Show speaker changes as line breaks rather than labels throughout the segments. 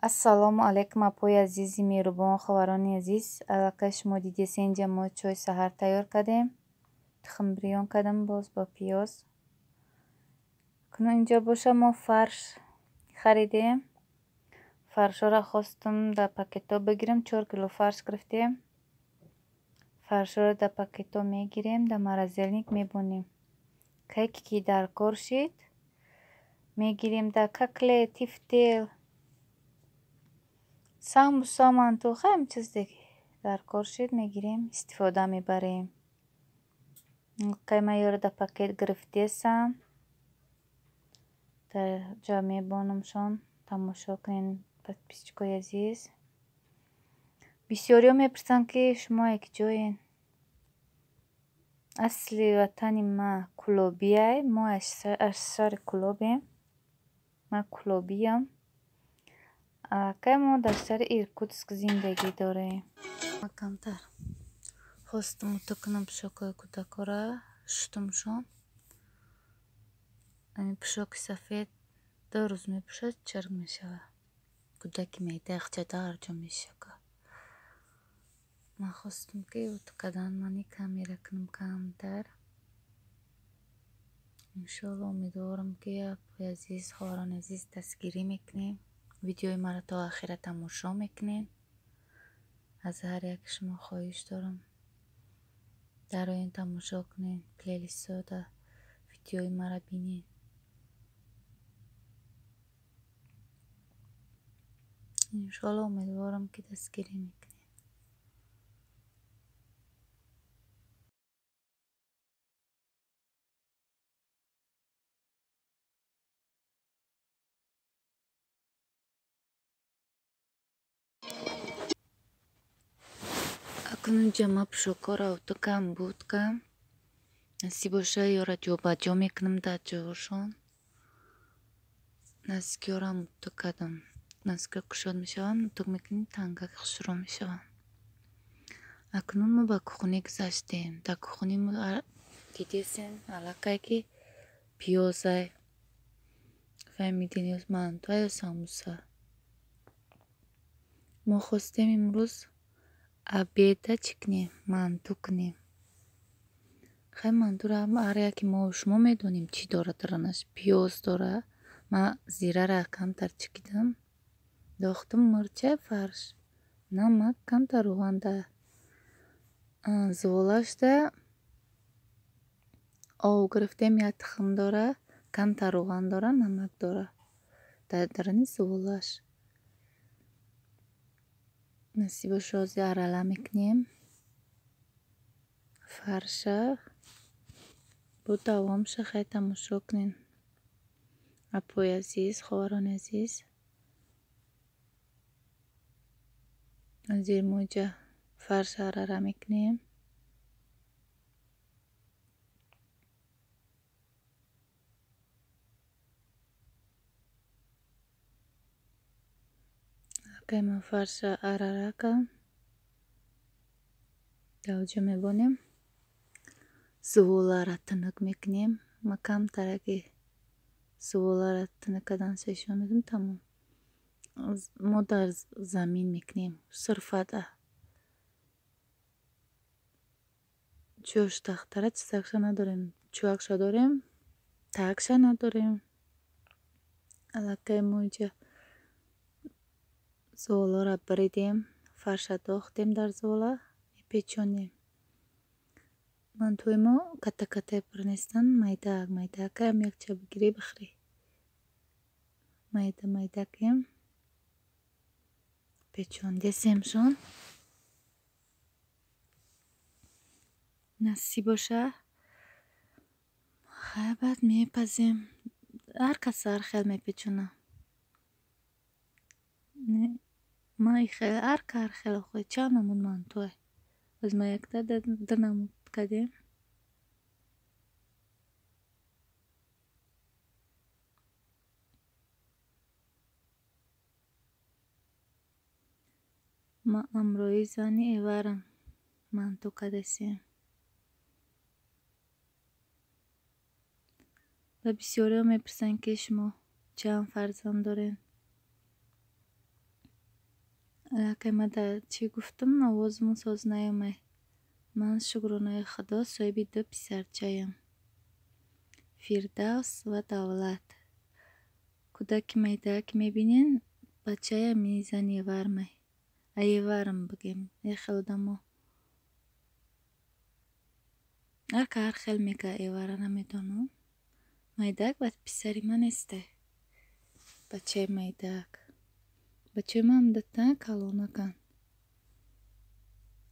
Ассалому алайкум, апои азизи меҳрубон, ховарони азиз. Аллакай шумо дидесен, инҷа мо чой саҳар тайёр кардем. Тухм бирён кардам боз бо пиёз. Кунун инҷо боша мо фарш харидем. Фаршҳоро хостум дар пакетҳо бигирем. 4 кило фарш гирифтем. Фаршҳоро дар пакетҳо мегирем, дар морозильник мебонем. Кайки ки дар кор шид, мегирем дар котлет, тифтел, самбуса, манту, ҳам чизе дар кор шид мегирем, истифода мебарем. Кай ман ёро дар пакет гирифтесам, дар ҷо мебонамшон. Тамошо кунед, подписчикои азиз. Бисёриҳо мепурсанд, ки шумо якҷоен. Асли ватани ма Кӯлобиай, мо аз шаҳри Кӯлобем. Ман кӯлобиям. Аллакай мо дар шаҳри Иркутск зиндагӣ дорем. Ман камтар хостум утӯ кунам пӯшокҳои кӯдакҳоро, шустумшон. Ҳамин пӯшоки сафед 2 рӯз мепӯшад, чирк мешавад. Кӯдаки меъда яхча дарҷо мешака. Ман хостум, ки утӯ кардан мани камера кунам камтар. Иншоалло, умедворам, ки апои азиз, хоҳарони азиз дастгирӣ мекунем. Видеои маро то охира тамошо мекунед. Аз ҳар яки шумо хоҳиш дорам, дароен тамошо кунед, плейлистҳода видеои маро бинед. Иншоалло, умедворам, ки дастгирӣ мекунед. Акнун инҷа ман пӯшокҳоро утӯ кам буд кам. Насиб боша, ёро ҷобаҷо мекунам дар ҷошон. Наскиёрам утӯ кардам. Наскиё кушод мешаванд, утӯ мекунем, тангак хушрӯ мешаванд. Акнун мо ба кухонӣ гузаштем. Дар кухонӣ мо дидесем аллакай ки пиёзай. Фаҳмидем, ё мантуа ё самбуса. Мо хостем имрӯз обеда чӣ кунем? Манту кунем. Хай, мантуро ҳар яке мо шумо медонем, чӣ дорад дарунаш. Пиёз дора. Ман зирара камтар чикидам. Дохтам мурча, фарш, намак, камтар рӯған да зуволашда об гирифтем, як тухм дора, камтар рӯған дора, намак дора. Дар даруни зуволаш. Насиб боша, ҳозир арала мекунем. Фарша бо давомша хай тамошо кунед. Апои азиз, хоҳарони азиз. Ҳозир мо инҷа фарша арала мекунем. Аллакай ман фарша арала кардам. Дар оҷа мебонем. Зуволаро тунук мекунем. Ман камтараки зуволаро тунук карданашо ишон медиҳам, тамом. Мо дар замин мекунем, сурфада. Ҷош тахтара чизакша надорем, чӯакша дорем, такша надорем. Аллакай мо инҷа зуволаро буридем, фарша дохтем дар зувола, мепечонем. Мантуи мо ката-катаи пур нестанд, майдаак майдаакаям якча бигирӣ бихӯрӣ. Майда майдакем. Печондесемшон. Насиб боша. Хай, баъд мепазем. Ҳар кас ҳар хел мепечона. Ман ҳар ка ҳар хел охӯ чанд намуд мантуай. Боз ма якта ду намуд кардем. Ман ҳамроҳи зани эварам манту кардасем. Ва бисёриҳо мепурсанд, ки шумо чанд фарзанд доред. Аллакай ман дар чӣ гуфтам, овозумон соз наёмад. Ман шукронаи Худо соҳиби ду писарчаям. Фирдавс ва Давлат. Кӯдаки майдаак мебинен, бачаям зани евармай. Аеварм бигем, як хел одамо. Ҳар ка ҳар хел мега евара, намедонам. Майдаак ба писари ман несте. Бачаи майдаак. Бачаи ман дута калонаканд.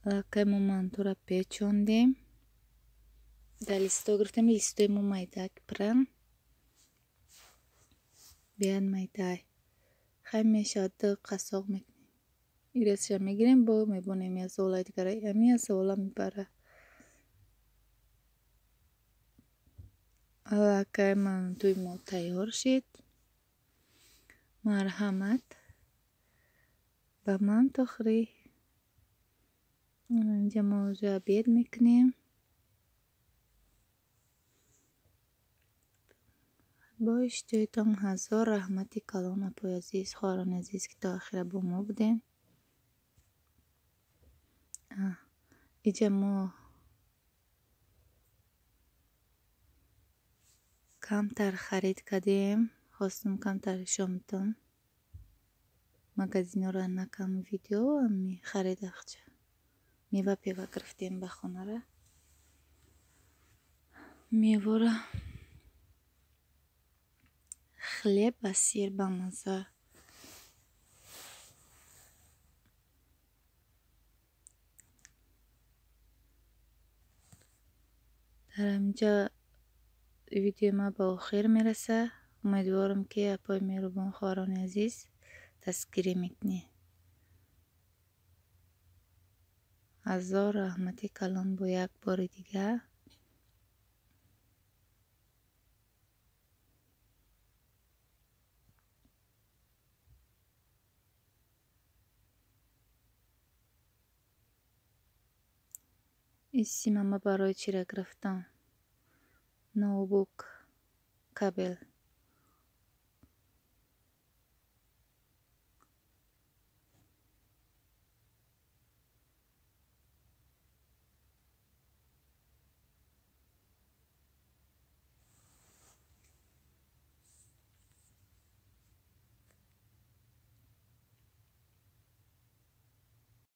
Аллакай мо мантура печондем. Дар листо гирифтем, листои мо майдаак пиран. Биёяд майдай. Хай мешавад, ду қасоқ мекунем. Иресша мегирем, бо мебонем як золаи дигара. Ами як зола мебара. Аллакай мантуи мо тайёр шид. Марҳамат ба манту хӯрӣ. Инҷа мо уже обед мекунем. Бо иштиҳоятон ҳазор раҳмати калон, апои азиз, хоҳарони азиз, ки то охира бо мо будем. Иҷа мо камтар харид кардем. Хостум камтар нишон бидам. Магазинҳоро накам видео, ами харид ахча. Мева пева гирифтем ба хонара. Мевора хлеб ва сир ба мазза. Дар ҳаминҷа видеои ман ба охир мерасад. Умедворам, ки апои меҳрубон, хоҳарони азиз, дастгирӣ мекунед. Ҳазор раҳмати калон бо як бори дигар. Ин сима ман барои чира гирифтам? Ноутбук кабел.